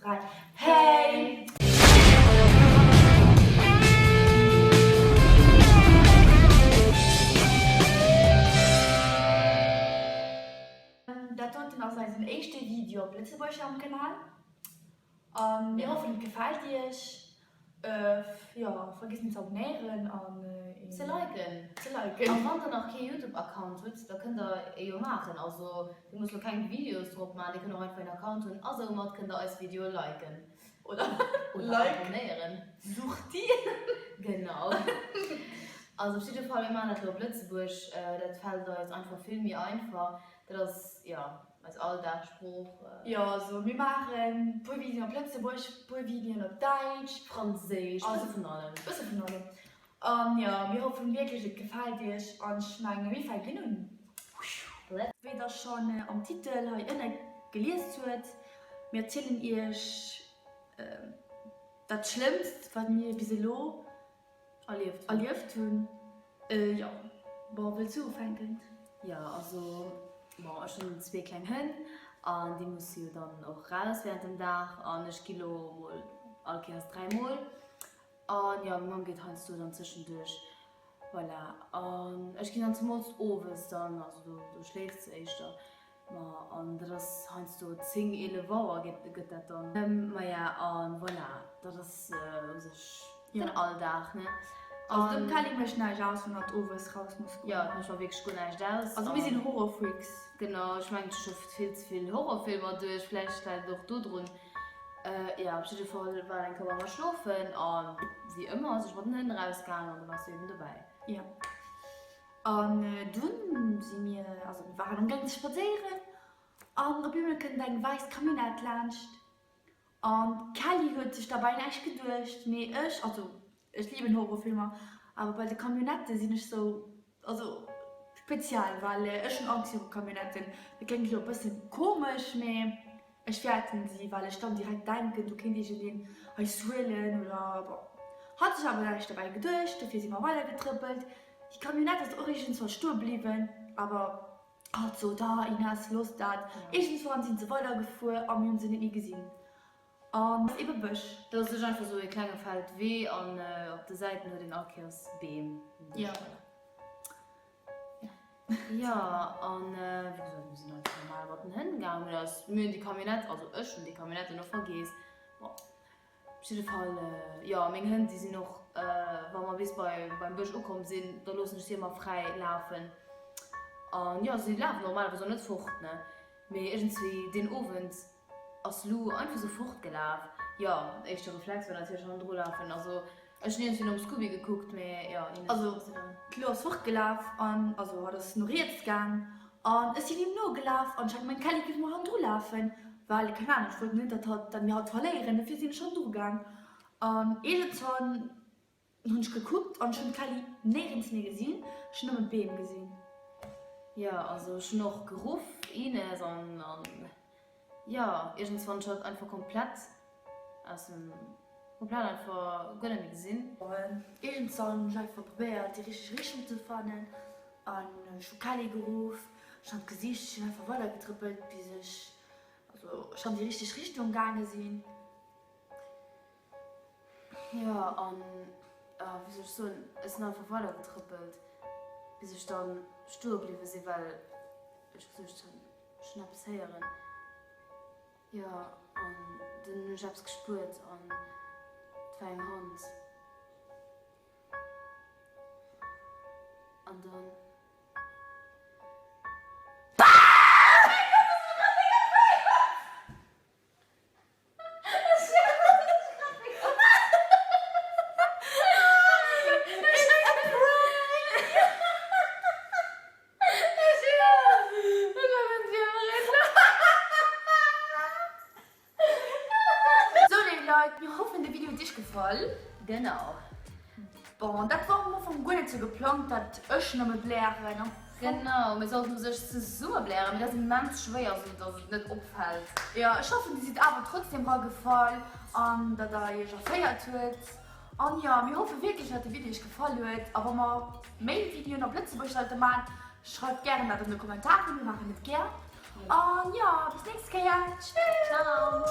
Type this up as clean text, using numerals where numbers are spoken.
3, Hey! Dat doten ass eisen éischte Video op Lëtzebuergesch am Kanal an mir hoffen et gefält iech. Jo, vergiss net ze abonnéieren an ze liken. Ze liken. An wann der nach kee Youtube Account hutt, da kënnt der ee jo maachen. Also dir musst lo keng Videos drop maachen, dir kënnt och einfach een Account hunn a soumat kënnt der eis Videoe liken. Oder Oder abonnéieren. Suchti. Genau. Also op jidde Fall, mir maachen dat lo op Lëtzebuerg, dat fält eis einfach vill méi einfach. Dat ass, jo. Eis Alldagssprooch. Jo, also mir maachen puer Videoen op Lëtzebuergesch, puer Videoen op Däitsch, Franséisch, bësse vun allem. Bësse vun allem. An jo, mir hoffen wierklech et gefält iech an ech mengen mir fänken un. Wéi der schonn am Titel hei ënne gelies huet, mir erzielen iech dat Schlëmmst wat mir bis elo Erlieft hunn. Jo, bon, wëlls du ufänken? Jo, also bon, ech hunn zwee kleng Hënn an déi musse jo dann och raus während dem Dag an ech gi lo mol all Kéiers 3 mol an jo, meng Mamm geet heiansdo dann zëschenduerch, voilà. An ech ginn dann zemools owes dann, also do do schléift se éischter. Ma an dat ass heiansdo 10, 11 Auer gëtt dat dann. Maja, a voilà, dat ass u sech den Alldag, ne? Also dem Kelly mécht näischt aus, wann hatt owes raus muss goen. Jo, et mécht mer wierklech guer näischt aus. Also mir sinn Horrorfreaks. Genau, ech mengen, ech hu scho vill ze vill Horrorfilmer duerch, vläicht läit et och dodrun. Jo, op jidde Fall war et eng Kéier beim Schlofen a wéi ëmmer ass ech mat den Hënn erausgaangen an da war se eben dobäi. Jo. An dunn si mir, also mir waren amgaang ze spadséieren an op eemol kënnt eng wäiss Camionnette laanscht an d'Kelly huet sech derbäi näischt geduecht, mee ech, also ech liben Horrorfilmer, awer bei de Camionnettë sinn ech sou, also spezial, well ech hunn Angscht viru Camionnetten. Dat kléngt elo e bëssen komesch, mee Ech fäerten si, well ech dann direkt denken, do kéint iergendeen eis huelen oder bon. Hat sech awer näischt derbäi geduecht, dofir si mer weider getrëppelt. Déi Camionnette ass och iergendzwann stoe bliwwen, awer hatt sot, ah Ines, looss dat. Iergendzwann si se weider gefuer a mir hunn se net méi gesinn. An ass ebe Bësch. Dat ass sech einfach sou e klenge Feldwee an op de Säiten huet een all Kéiers Beem. Jo. Jo, an wéi gesot, mir sinn einfach normal mat den Hënn gaangen. Mir ass, mir hunn déi Camionnette, also ech hunn déi Camionnette elo vergeess. Bon, op jidde Fall, jo, meng Hënn, déi sinn och, wa mer bis bei, beim Bësch ukomm sinn, da loossen ech si ëmmer fräi lafen. An jo, si lafen normalerweis och net fort, ne? Mee iergendswéi deen Owend Ass Lou einfach sou fortgelaf? Jo, éischte Reflex war natierlech hannendru lafen. Also ech hunn iergendwéi nom Scooby gekuckt, mee jo, Ines, Also was du dann? d'Lou ass fortgelaf an also hatt ass no riets gaang an ech sinn him nogelaf an ech hat gemengt d'Kelly géif mer hannendru lafen, well keng Ahnung, ech wollt net datt hatt datt mir hatt verléieren, dofir sinn ech hannendru gaang an iergendzwann Hunn ech gekuckt an ech hunn d'Kelly néirens méi gesinn, ech hunn nëmmen d'Beem gesinn. Jo, also ech hunn och geruff, Ines, an an jo, iergendswann ech hat einfach komplett aus dem, komplett einfach guer net méi gesinn. Iergendswann hunn ech einfach probéiert déi richteg Richtung ze fannen an ech hu Kelly geruff, ech han gesicht, ech sinn einfach weidergetrëppelt bis ech, also ech an déi richteg Richtung gaange sinn. Jo, an wéi soll ech soen, ech sinn einfach weidergetrëppelt, bis ech dann stoe bliwwe sinn, well ech geduecht hunn, ech hunn eppes héieren. Jo, an dunn hunn ech eppes gespuert an et war eng Hand. An dann. Sou léif Leit, mir hoffen de Video huet iech gefall. Genau. Bon, dat war am Ufank guer net sou geplangt, dat ech nëmme blären. Genau, mir sollten u sech zesumme blären, mee dat ass immens schwéier, sou dass et net opfält. Jo, ech hoffen dir sidd awer trotzdem ragefall an dat der iech erféiert huet. An jo, mir hoffe wierklech dat de Video iech gefall huet a wa mer méi Videoen op Lëtzebuergesch sollte man, schreift gären dat an de Kommentaren, mir maachen et gär. An jo, bis nächst Kéier, tschüss! Ciao!